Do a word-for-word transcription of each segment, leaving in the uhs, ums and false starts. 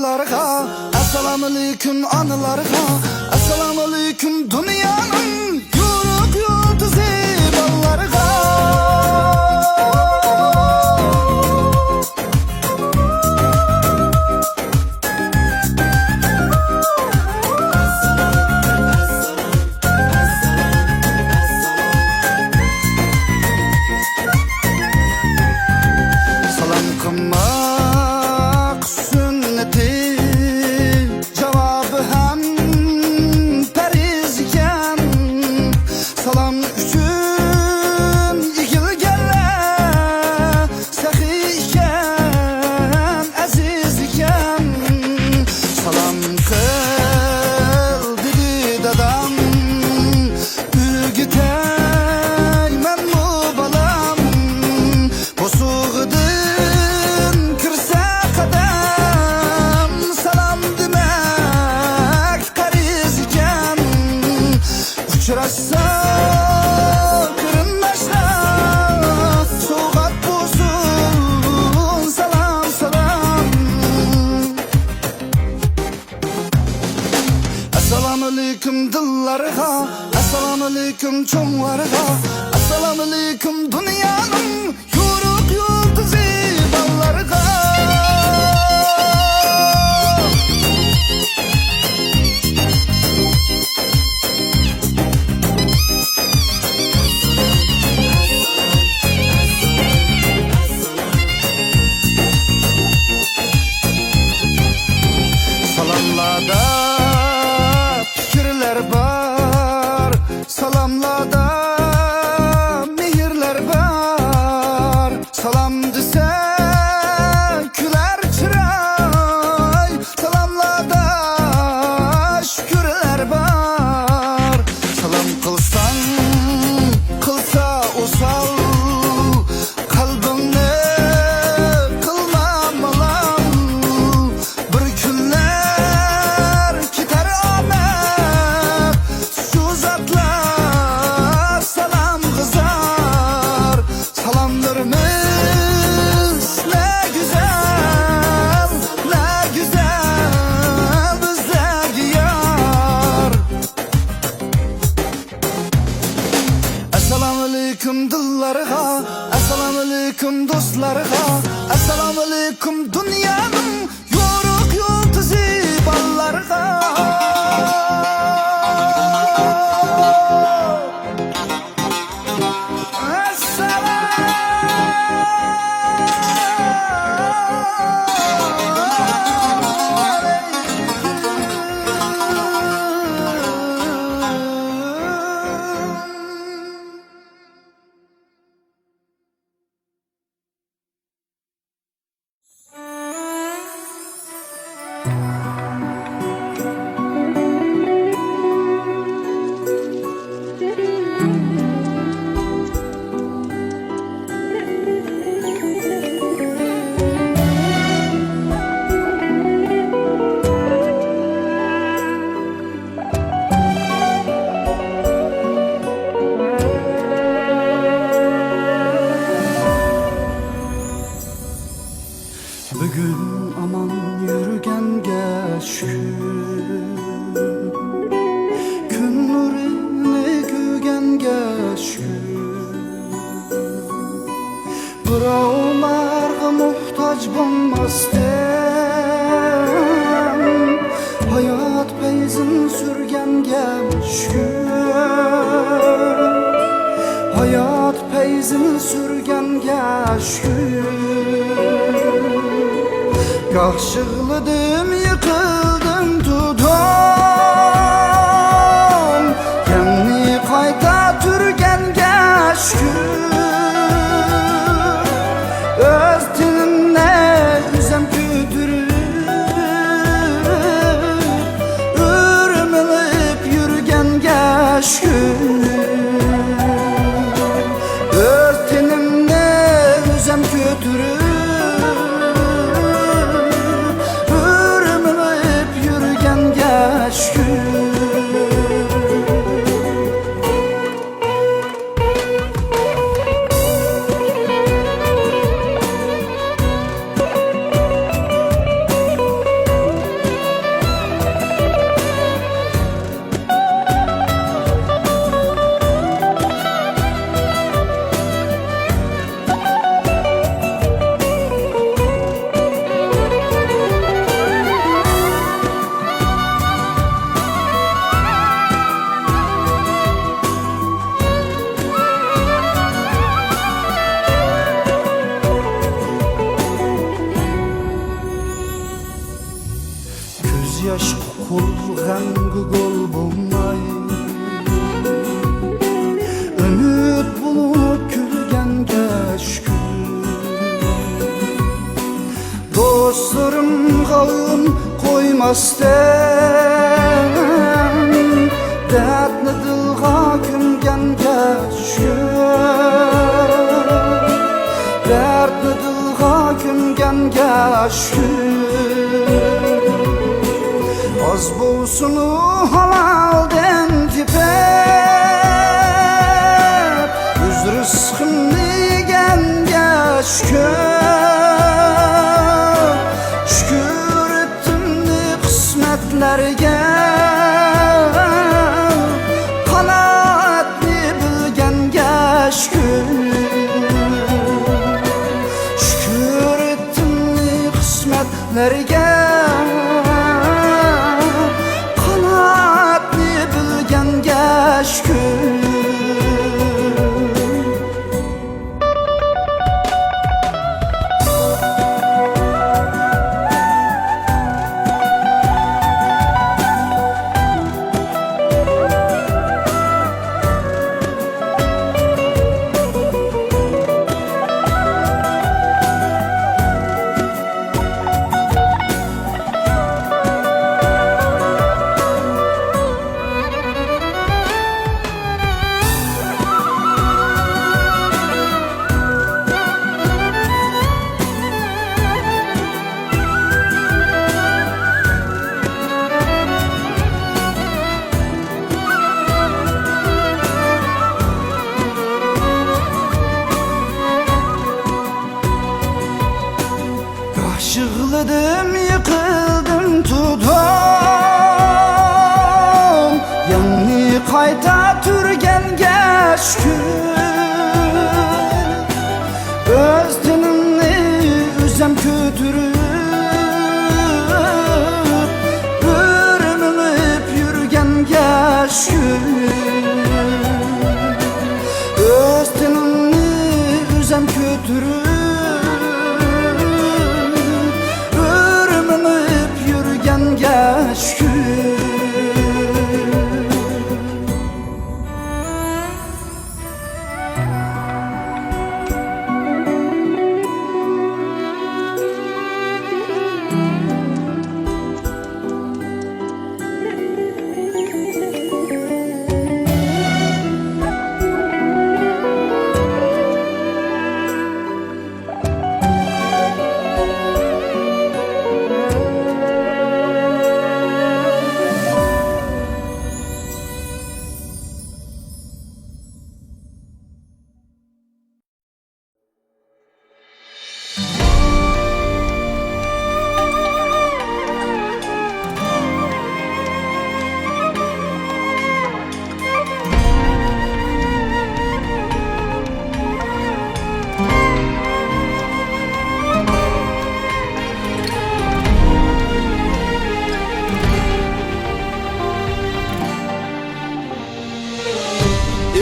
ئەسسالامۇئەلەيكۇم ئانىلارغا، ئەسسالامۇئەلەيكۇم دۇنيانىڭ يورۇق يۇلتۇزى بالىلارغا. سالام قىلماق سۈننىتى، جاۋابى ھەم پەرز ئىكەن. سالام ئۈچۈن ئېگىلگەنلەر سېخىي ئىكەن، ئەزىز ئىكەن. سالام قىل دېدى دادام، ئۆگىتەي مەنمۇ بالام. بوسۇغىدىن كىرسە قەدەم، سالام دېمەك پەرز ئىكەن. ئۇچراشسا قېرىنداشلار، سوۋغات بولسۇن سالام، سالام. ئەسسالامۇئەلەيكۇم دىللارغا، ئەسسالامۇئەلەيكۇم چوڭلارغا، ئەسسالامۇئەلەيكۇم دۇنيانىڭ يورۇق يۇلتۇزى بالىلارغا. سالاملاردا پىكىرلەر بار، سالاملاردا مېھىرلەر بار. سالام دېسە كۈلەر چىراي، سالاملاردا شۈكۈرلەر بار. سالام قىلساڭ قىلسا ئوسال، قەلبىڭنى قىلما مالال. بىر كۈنلەر كېتەر ئامەت، شۇ زاتلار سالامغا زار. سالاملىرىمىز نە گۈزەل، نە گۈزەل بىزلەرگە يار. ئەسسالامۇئەلەيكۇم دىللارغا، ئەسسالامۇئەلەيكۇم دوستلارغا، ئەسسالامۇئەلەيكۇم دۇنيانىڭ يورۇق يۇلتۇزى بالىلارغا. ئەسسالام. بۈگۈن ئامان يۈرگەنگە شۈكۈر، كۈن نۇرىنى كۆرگەنگە شۈكۈر. بىراۋلارغا موھتاج بولماستىن، ھايات پەيزىن سۈرگەنگە شۈكۈر. ھايات پەيزىن سۈرگەنگە شۈكۈر. گاھ يىغلىدىم، يىقىلدىم، تۇردۇم، يەنە قايتا تۇرگەنگە شۈكۈر. ئۆز تېنىمنى ئۆزۈم كۆتۈرۈپ، ئۆرمىلىپ يۈرگەنگە شۈكۈر. ئۆز تېنىمنى ئۆزۈم كۆتۈرۈپ، ئۆرمىلىپ ئاشقا قۇل، غەمگە گۇل بولماي، ئۈمىد بولۇپ كۈلگەنگە شۈكۈر. دوستلىرىم غەم قويماستىن، دەردنى دىلغا كۆمگەنگە شۈكۈر. دەردنى دىلغا كۆمگەنگە شۈكۈر. ئاز بولسىمۇ ھالالدىن تېپىپ، ئۆز رىزقىمنى يېگەنگە شۈكۈر. شۈكۈر ئېيتتىم قىسمەتلەرگە، قانائەتنى بىلگەنگە شۈكۈر. شۈكۈر ئېيتتىم قىسمەتلەرگە، قانائەتنى بىلگەنگە شۈكۈر. گاھ يىغلىدىم، يىقىلدىم، تۇردۇم. يەنى قايتا تۇرگەنگە شۈكۈر. ئۆز تېنىمنى ئۆزۈم كۆتۈرۈپ، بىر مېڭىپ يۈرگەنگە شۈكۈر. ئۆز تېنىمنى ئۆزۈم كۆتۈرۈپ، ئۆرمىنىپ يۈرگەنگە شۈكۈر.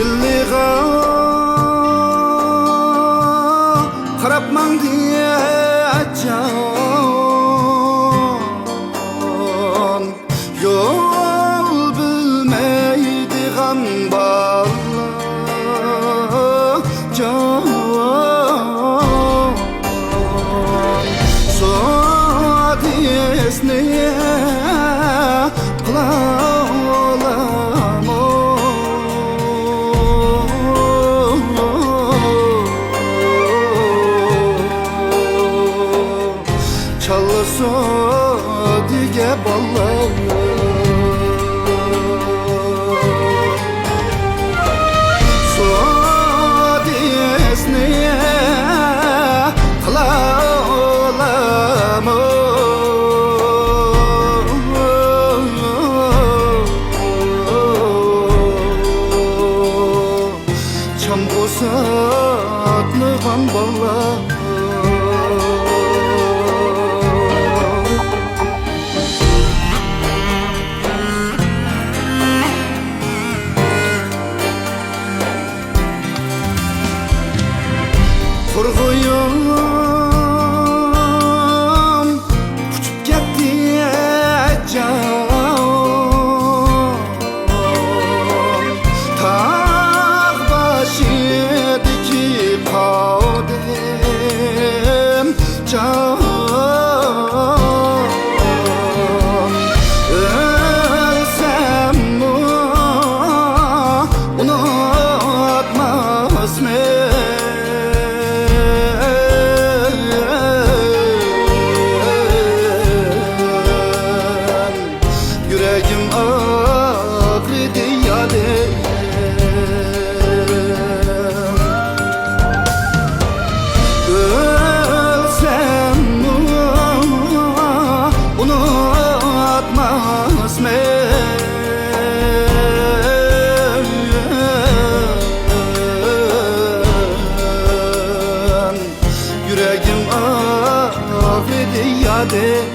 ئىلىغا قاراپ ماڭدى ئەجەل، يول بىلمەيدىغان بالا جان. سادىسنى قىلالامۇ؟ چالسا دېگە بالام. يۈرىكىم ئاغرىدى يادىم. ئۆلسەممۇ ئۇنتۇماسمەن. يۈرىكىم ئاغرىدى يادىم.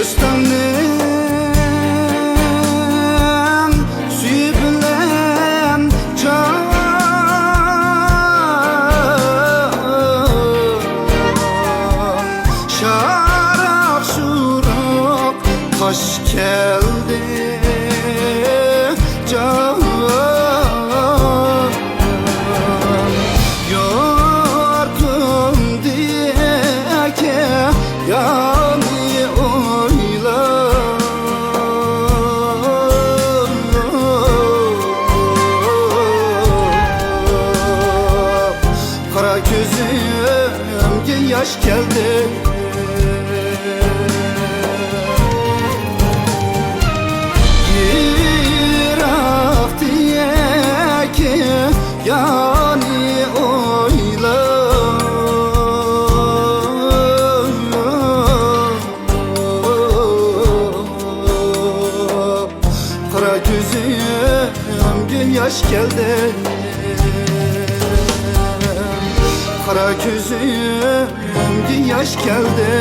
ئۆستەڭنىڭ سۈيى بىلەن جان، شاراق-شۇراق تاش كەلدى جان. يۇرتۇمدىكى يارنى ئويلاپ، قارا كۆزۈمگە ياش كەلدى. يىراقتىكى يارنى ئويلاپ، قارا كۆزۈمگە ياش كەلدى. قارا كۆزۈمگە ياش كەلدى.